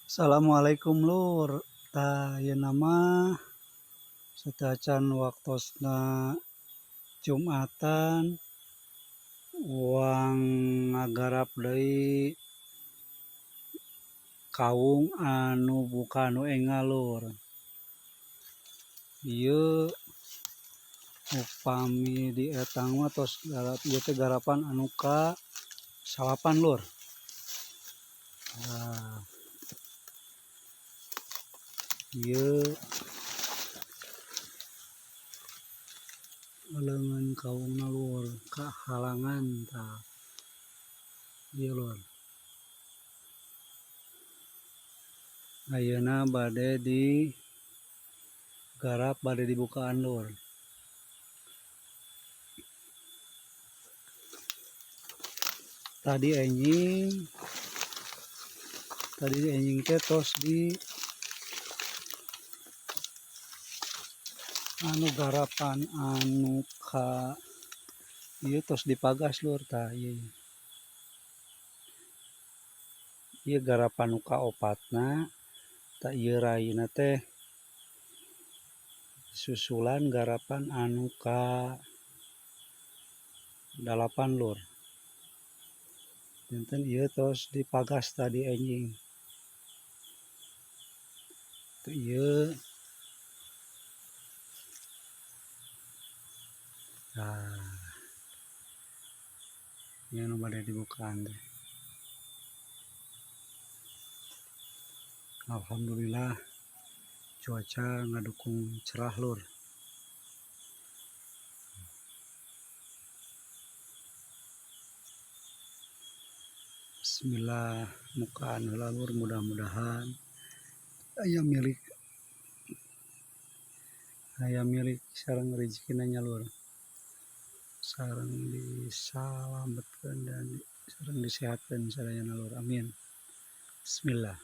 Assalamualaikum lur. Tah ayeuna mah sateuacan waktosna Jumatan urang ngagarap deui kawung anu buka anu enggal lur. Ieu upami dietang mah tos garap ieu teh garapan anu ka salapan lur. Nah, ieu leungeun kawungna lur kahalangan tah ieu lur. Ayeuna bade digarap bade dibukaan lur. Tadi enjing teh tos di anu garapan anu ka ieu tos dipagas lur tah ieu. Ieu garapan nu kaopatna tah ieu raina teh susulan garapan anu ka dalapan lur. Janten ieu tos dipagas tadi enjing. Teu ieu tah ieu nu bade dibukaan teh. Alhamdulillah cuaca ngadukung cerah lur. Bismillah mukaan heula lur, mudah-mudahan aya milik sareng rezekina nya lur. Sareng disalametkeun dan sareng disehatkeun sadayana lur. Amin. Bismillah.